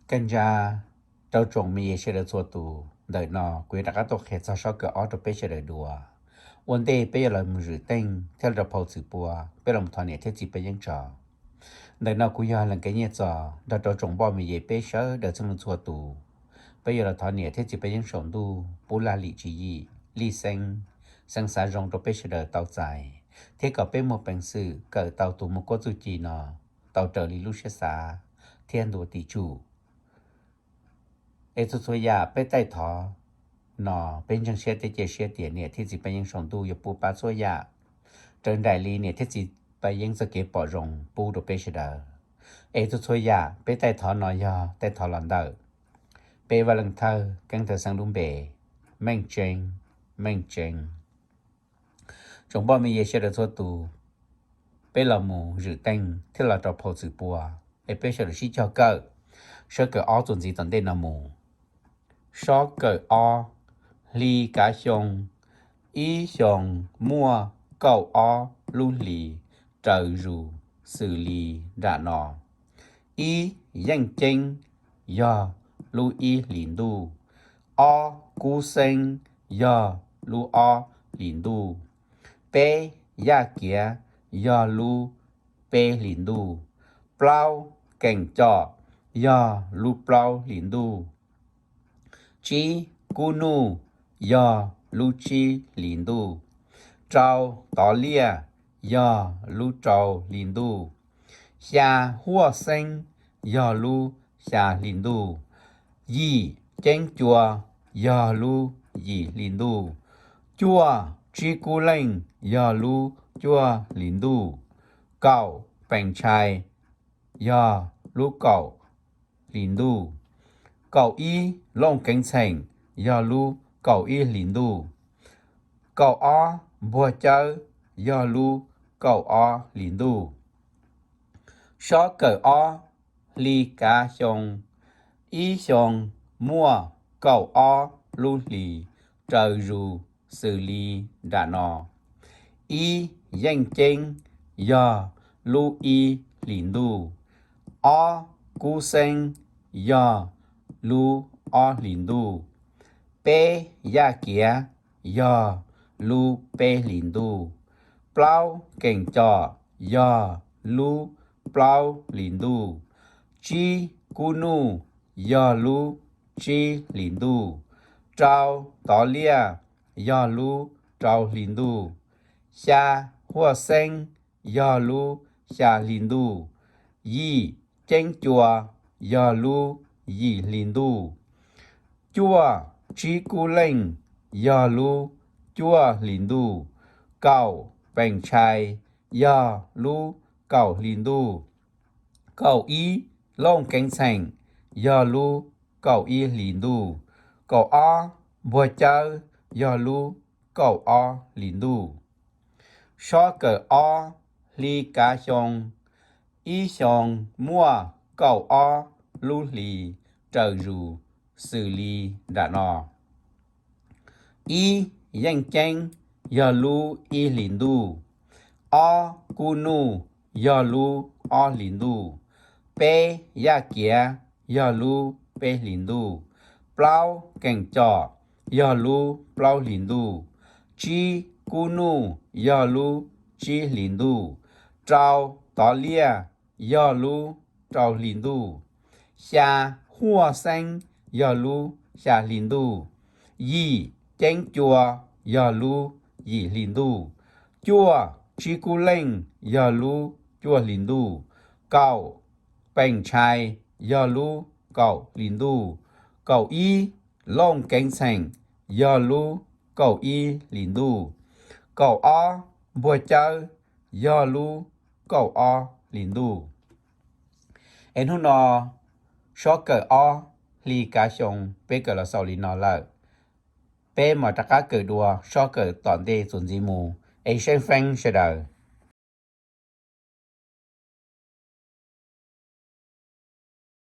Kawg ntsab rau tsoom me nyuam sawv daws txhua tus, ntawm no kuv yuav rov qab tuaj qhia txog sob kawm ob rau peb sawv daws dua. Ua ntej peb yuav los mus zwm teej thiab los rau phau Txwm Pua, peb los thov niam thiab txiv paj yeeb tso. Ntawm no kuv yog Leej Kev Nyiaj Txos nrog rau tsoom poj me nyuam peb sawv daws txhua leej txhua tus, peb yuav los thov niam thiab txiv paj yeeb saum ntuj pub laj lim tswv yim, lij xeeb, xeeb xav zoo rau peb sawv daws tau txais, thiab kom peb muaj peev xwm kawm tau tus mos kuab txuj ci no tau raws li lub siab xav thiab ntuas tim tsum. Es txhua txhua yam peb taij thov no, peb ntseeg siab thiab cia siab tias niam thiab txiv paj yeeb saum ntuj yuav pub pab txhua yam raws nraim li niam thiab txiv paj yeeb txoj kev pom zoo pub rau peb sawv daws. Es txhua txhua yam peb taij thov no yog taij thov los ntawm peb Vaj Leej Thawj Keeb Thawj Xeeb lub npe, Meej Tseeb, Meej Tseeb. Tsoom poj me nyuam sawv daws txhua tus, peb los mus zwm teej thiab los rau phau Txwm Pua, es peb sawv daws sib cog kawm sob kawm ob txuas ntxiv tom ntej no mus. Sob kawm ob, hli kav xyoo, ib xyoo muaj kaum ob lub hlis raws zus xws li nram no. Ib, yeej ceeb yog lub ib hlis ntuj. Ob, kub xeeb yog lub ob hlis ntuj. Peb, yaj kiav yog lub peb hlis ntuj. Plaub, keem com yog lub plaub hlis ntuj. Tsib, kub nuj yog lub tsib hlis ntuj. Rau, tov liaj yog lub rau hlis ntuj. Xya, huaj xeeb yog lub xya hlis ntuj. Yim, ceeb cua yog lub yim hlis ntuj. Cuaj, tsib kub leej yog lub cuaj hlis ntuj. Kaum, peem tshais yog lub kaum hlis ntuj. Kaum ib, looj keev txheem yog lub kaum ib hlis ntuj. Kaum ob, npuag cawb yog lub kaum ob hlis ntuj. Sob kawm ob, hli kav xyoo, ib xyoo muaj kaum ob lub hlis raws zus xws li nram no. Ib, yeej ceeb yog lub ib hlis ntuj. Ob, kub xeeb yog lub ob hlis ntuj. Peb, yaj kiav yog lub peb hlis ntuj. Plaub, keem com yog lub plaub hlis ntuj. Tsib, kub nuj yog lub tsib hlis ntuj. Rau, tov liaj yog lub rau hlis ntuj. Xya, huaj xeeb yog lub xya hlis ntuj. Yim, ceeb cua yog lub yim hlis ntuj. Cuaj, tsib kub leej yog lub cuaj hlis ntuj. Kaum, peem tshais yog lub kaum hlis ntuj. Kaum ib, looj keev txheem yog lub kaum ib hlis ntuj. Kaum ob, npuag cawb yog lub kaum ob hlis ntuj. Sob kawm ob, hli kav xyoo, ib xyoo muaj kaum ob lub hlis raws zus xws li nram no. Ib, yeej ceeb yog lub ib hlis ntuj. Ob, kub nuj yog lub ob hlis ntuj. Peb, yaj kiav yog lub peb hlis ntuj. Plaub, keem com yog lub plaub hlis ntuj. Tsib, kub nuj yog lub tsib hlis ntuj. Rau, tov liaj yog lub rau hlis ntuj. Xya, huaj xeeb yog lub xya hlis ntuj. Yim, ceeb cua yog lub yim hlis ntuj. Cuaj, tsib kub leej yog lub cuaj hlis ntuj. Kaum, peem tshais yog lub kaum hlis ntuj. Kaum ib, looj keev txheem yog lub kaum ib hlis ntuj. Kaum ob, npuag cawb yog lub kaum ob hlis ntuj. Es hnub no sob kawm ob, hli kav xyoo peb kawm los xaus li no lawm. Peb mam rov qab kawm dua sob kawm tom ntej txuas ntxiv mus, es seeb feeb sawv daws.